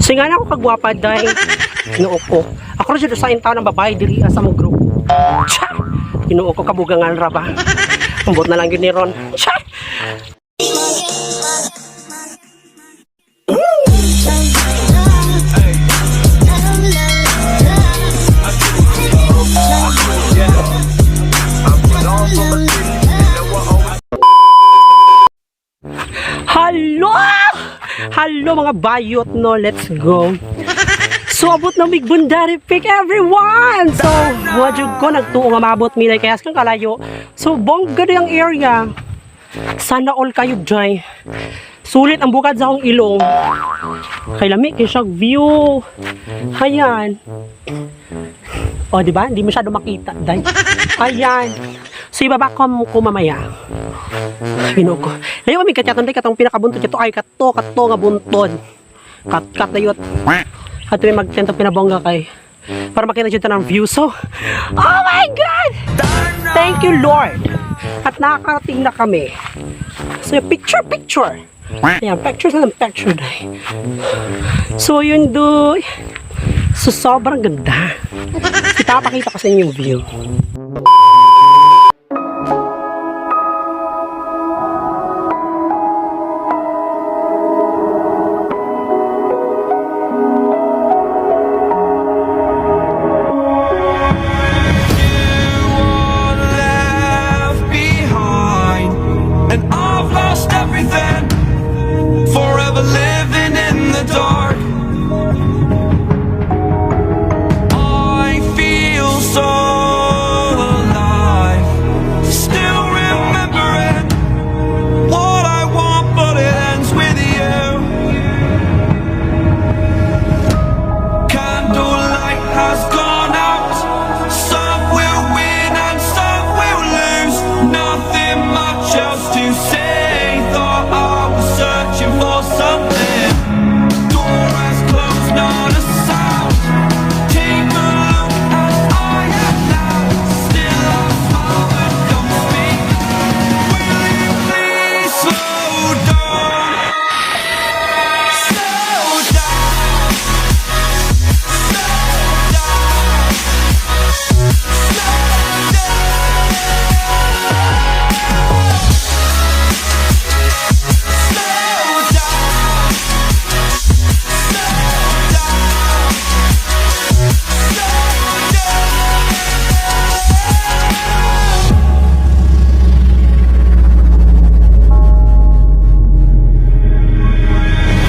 So nga na ako kagwapa, day. Ginoo ko. Ako ra jud sa taon ang babae diri sa among grupo. Cha! Ginoo ko, kabugangan ra ba? Ambot na lang yun ni Ron. Cha! Hello! Hello mga bayot, no, let's go. So abot na mig Bundari Peak, everyone. So wajud ko nagtuo nga maabot mi kaya kang kalayo. So bongga ang area. Sana all kayo dyan. Sulit ang bukad sa akong ilong. Kay lami kay siya view. Ayan. O, di ba? Hindi masyado makita, day. Ayan. So, ibaba ko, ko mamaya. Ginoo ko. Layo kami katyaton day katong pinakabuntod kato ay kato kato nga buntod. Kat kat dayot. At may magtento pinabongga kay para makita jud ta ng view. So, oh my God! Thank you, Lord. At nakakarating na kami. So, picture, picture. Ayan, picture na lang picture day. So, yun doy. So, sobrang ganda. Ipapakita ko sa inyo yung view. Left behind, and I've lost everything. Forever living in the dark. I feel so alive, still remembering what I want, but it ends with you. Candlelight has gone out. Some will win and some will lose. Nothing much else to say. Thought I was searching for something. Door has closed, not a sound. Take a look as I am now. Still I smile but don't speak. Will you please slow down? Slow down.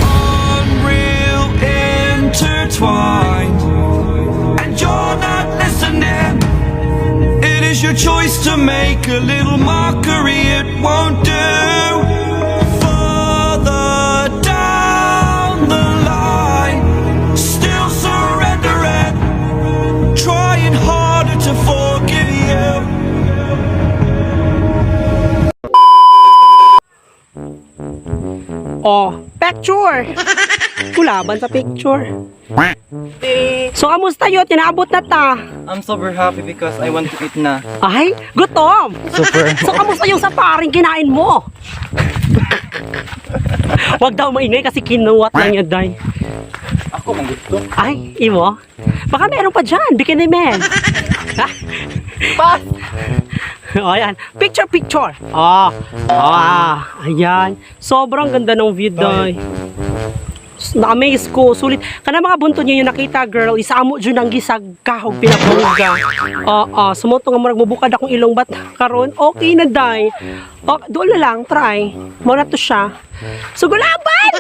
Unreal intertwined, and you're not listening. It is your choice to make a little mockery, it won't do. Further down the line, still surrendering, trying harder to forgive you. Oh, picture! Kulaban sa picture. So, amusta yun? Tinaabot na ta. I'm super happy because I want to eat na. Ay, gutom! Super. So, kamusta yung saparing kinain mo? Wag daw maingay kasi kinuwat lang yun, day. Ako man gusto. Ay, imo? Baka meron pa dyan. Bikini man. Ha? Pass! O, ayan. Picture, picture. Oh, ah, ayan. Sobrang ganda ng view, day. Na-amaze ko. Sulit. Kana mga buntod niyo yung nakita, girl. Isamo dyan ang gisag kahog pinabongga. Oo, sumuto nga murag mubukad akong ilong bat karon. Okay na, day. O, doon na lang, try. Muna to siya. Sugulaban!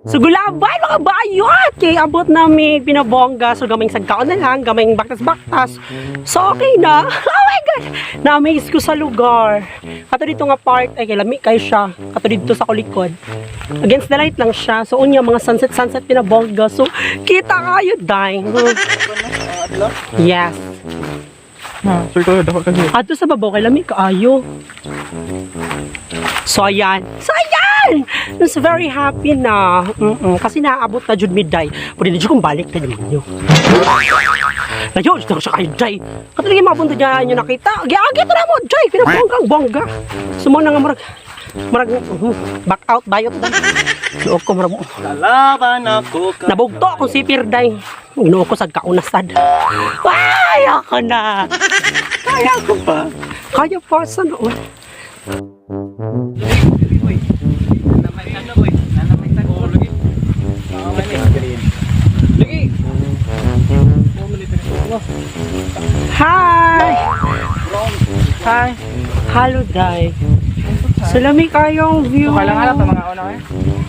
Sugulaban, mga bayot! Kay abot nami pinabongga. So, gamay sagkaon na lang, gamay baktas-baktas. So, okay na. Oh my God! Na-amaze ko sa lugar. Kato dito nga part, ay kay lami kay siya. Kato dito sa kulikod. Against the light lang siya. So, unya, mga sunset-sunset pinabongga. So, kita kayo, dang. Yes. Ha, sir ko dako kasi. Ato sa babaw kay lami kaayo. So ayan. So ayan! I'm so very happy na. Kasi naabot na jud midday. Pwede na jud kong balik na demonyo. Layo, jud ako siya kayo, Jay. Katulad yung mga buntod niya inyo nakita. Giagi ito na mo, Jay. Pinabonggang bongga. Sumo na nga murag. Murag back out bayot day. Ginoo ko, murag Kalaban ako ka. nabugto akong sipir day. Ginoo ko, sa kaunasad. Ay, ako na. Kaya ko pa. Kaya pa sa noon. Hi! Hi! Hello, Day. So, lami kayong view. Mga una eh.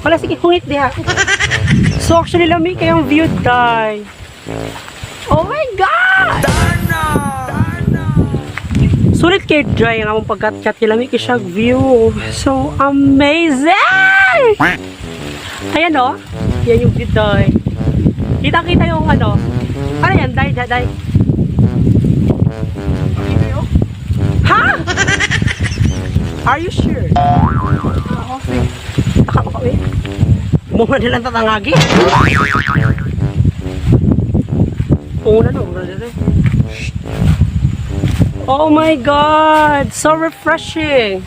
Wala, sige, hungit diha. So, actually, lami kayong view, Day. Oh my God! Sulit kay Dry ang among pagkat-kat. Lami kay siya view. So amazing! Ayan o. Yan yung view, Day. Kita-kita yung ano. Ano yan, Day, Day, Day? Ha? Are you sure? Taka mo eh. Muna nilang tatangagi. Una no, una nila. Oh my God! So refreshing!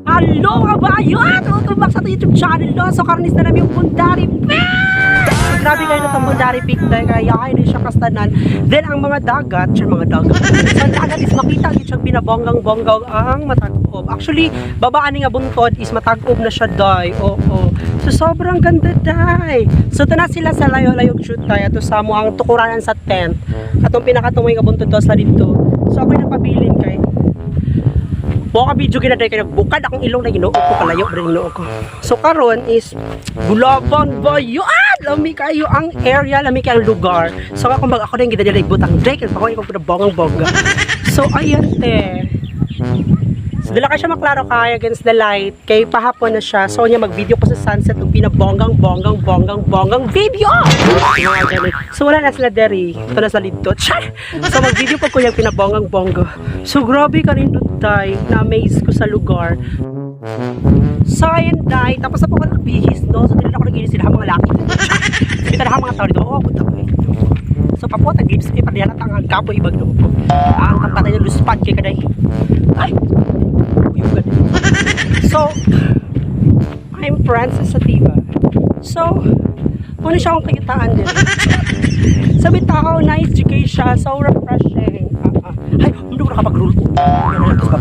Hello mga bayot! Welcome back sa ating YouTube channel, no? So karon is na namin yung Bundari Peak! Grabe kayo na itong Bundari Peak dahil kaya ay na siya kastanan. Then ang mga dagat, siya mga dagat. So ang dagat is makita gid siyang pinabonggang-bonggang ang matag-ob. Actually, babaan ni nga buntod is matag-ob na siya day. Oo. So sobrang ganda day. So ito na sila sa layo-layo shoot tayo. Ato sa mo ang tukuranan sa tent. Atong pinakatumoy nga buntod to sa dito. So ako'y napabilin kay Buka video gina day kay nagbukad akong ilong na Ginoo ko, kalayo ba Ginoo ko. So karon is Bulaban ba ah lami kayo ang area, lami kayo ang lugar. So ako mag ako din gid dili butang day kay pako ko bongang bongga. So ayan te. So dala ka siya maklaro kay against the light kay pahapon na siya. So niya mag-video ko sa sunset ug pinabonggang bonggang bonggang bonggang video. Mga ganun. So wala na sila deri. Ito na sa lidto. Char! So mag-video pa ko yung pinabonggang bongga. So grabe ka rin doon, Day. Na-amaze ko sa lugar. So ayun, Day. Tapos na po ako nagbihis, no? So dili na ako nag-ilis sila mga laki. Char! Sabi talaga mga tao dito, oh, punta ko eh. So papo, tag-lips eh, panihalat ang kapoy ibag no po. Ang kapatay ng luspad kay kaday. Ay! Uyugan. So, I'm Frances Sativa. So, muna siya akong kakitaan din. Sabi tao, nice jud siya, so refreshing. Ah, ah. Ay, hindi ko nakapag-roll ko. Yan na lang ito sa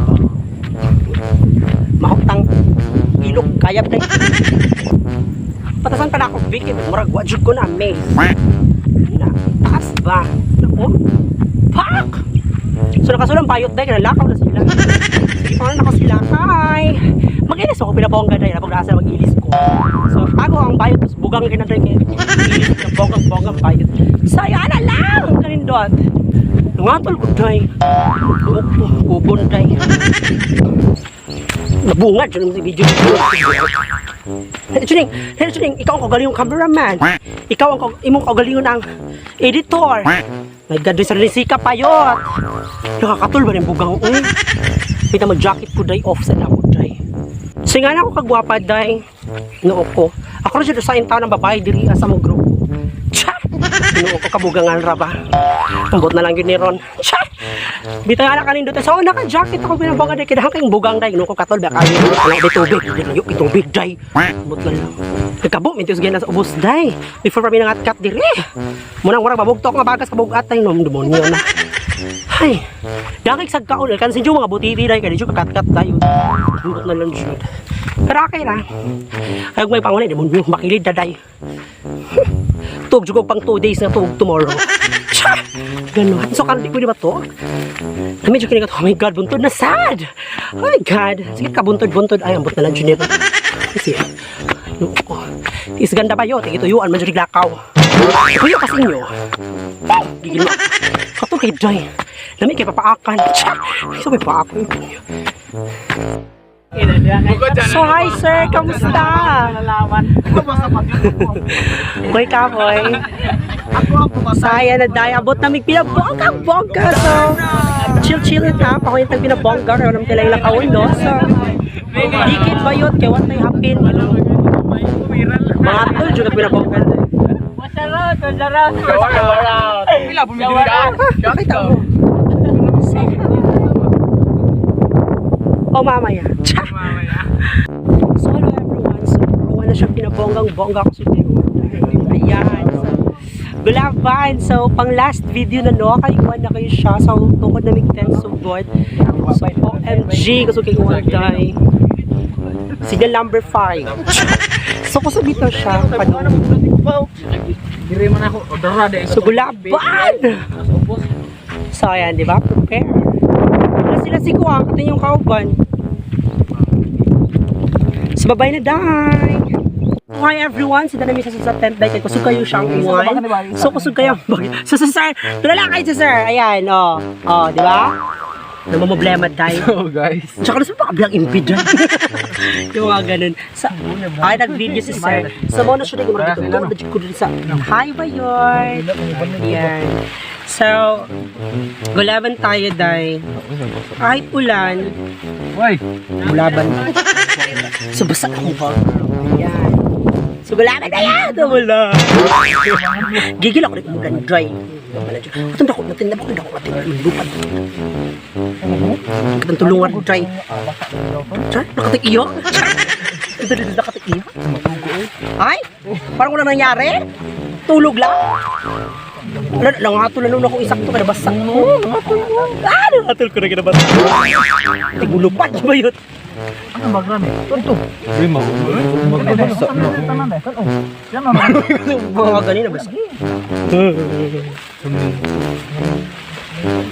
Mahutang ilog, kaya pa. Patasan pa na ako, Vicky. Murag, wa jud ko na, amaze. Na, taas ba? Naku, pak! So nakasulang bayot dahil kinalakaw na sila. Sige, paano nako sila? Hi! Mag-ilis ako, pinabongga dahil napag nasa mag-ilis ko. So tago ang bayot, tapos bugang ka na dahil kaya ilis ko, bonggang bonggang bayot. Saya na lang! Kanindot! Nungatol ko dahil. Kubon dahil. Nabungad dyan ang video. Chuning, Chuning, ikaw ang kagaling cameraman. Ikaw ang imong kagalingon ang editor. My God, sa rin sika payot. Nakakatul ba rin bugang uy? Kita mo jacket ko day off sa nako day. So nga na ako kagwapa day. Noo ko. Ako rin siya sa taon ng babae diri sa mo grupo. Cha! Noo ko kabugangan ra ba? Ambot na lang yun ni Ron. Cha! Bitay ala kanin dito. So naka-jacket ako pinabonga day kidahang kayong bugang day. Noo ko katol ba kayo. Wala di tubig. Di layo tubig day. Ambot na lang. Nagkabo mintis ganyan sa ubos day. Before pa mi nangatkat diri. Munang warang mabugtok nga bagas kabugat tay nom demonyo na. Ay, dahil sa kaon, kan sa mga butiti dahil kaya di kakat-kat tayo. Bugot na lang jud. Pero okay na. Ay, may pangunay, demonyo, makilid na day. Tug jud pang 2 days na tug tomorrow. Tsa! Ganun. So, karon di pwede ba to? Na medyo kinigat, oh my God, buntod na sad! Oh my God. Sige ka, buntod-buntod. Ay, ambot na lang jud nito. Kasi, no, ko. Is ganda ba yun? Tigituyuan, medyo lakaw. Tuyo kasi inyo. Gigil mo. Kato kay Joy. Lami kay papaakan. Tsa! So may paakan. So hi sir, kamusta? Boy ka boy. Saya na dahil abot na mig pinabongga bongga. So chill chill na pa ko yung tag pinabongga kaya naman sila yung lakawon no. So dikit bayot kay what may happen. Mga tol juga pinabongga. Pila bumili ka? Nakita mo. O mamaya. Tsa! na siya pinabonggang bongga ko sa. Ayan. So, gulaban. So, pang last video na no, kay Juan na kayo siya. So, tukod na mig 10 sugod. So, OMG, gusto kay Juan day. Signal number 5. So, kusog dito siya. Padung. Diri man ako. Odora de. So, gulaban! So, ayan, di ba? Prepare. Wala sila si Kuang, katin yung kauban. So, babay na, day! So, hi everyone! Sida namin sa tent day kay kusog kayo siyang uwan. So, kusog kayo ang bagay. So, so, sir, tulala kayo sa sir. Ayan, oh. Oh, di ba? Namamroblema, day. So guys. Tsaka nasa pa kabilang impid dyan. Yung mga ganun. Sa, ay, nag-video si sir. Sa mga na siya rin ko dito sa, hi ba yun? Ayan. So, gulaban tayo, day. Kahit ulan, Why? gulaban. So, basta ako ba? Ayan. So, gulaban tayo! Wala. Gigil ako rin umulan, dry. Atong dako natin, dako dako natin, lupad. Katong tulungan, dry. Char, nakatik iyo? Ito dito nakatik iyo? Ay, parang wala nangyari. Tulog lang. Wala, nangatol na nun ako isakto kaya nabasa ko. Ah, nangatol ko na kinabasa. Tigulupad ba yun? Ano bagram eh? Tonto. Uy, magbabasa na. Mga ganun nabasa.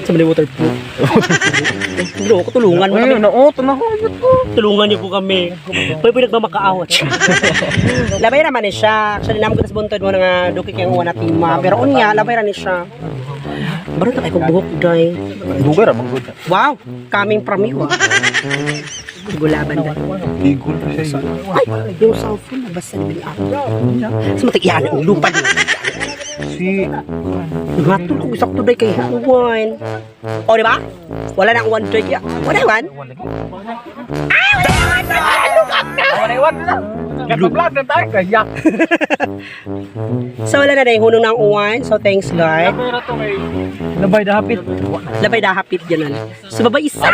Sa mali waterproof. Bro, tulungan mo kami. Oo, tanako. Tulungan niyo po kami. Pwede po nagmamakaawat. Labay naman ni siya. Actually, naman ko tas buntod mo nga duki kayong uwan natin ma. Pero unya, labay ra ni siya. Baro na kay kong buhok, day. Lugar, ah, manggod. Wow! Coming from you, ah. Gulaban day. Igol pa siya. Ay! Yung cellphone, nabasa ni ako. Sa matig-iyan ang lupad. Si Ngatul ko isakto day kay uwan. O, di ba? Wala nang uwan day. Wala uwan? Ay, wala uwan! Lukak na! Wala iwan na. Nagpa-vlog na tayo kaya. So wala na dahil hunong ng uwan. So thanks God. Pero to kay Labay dahapit. Labay dahapit ganun. So babay isa.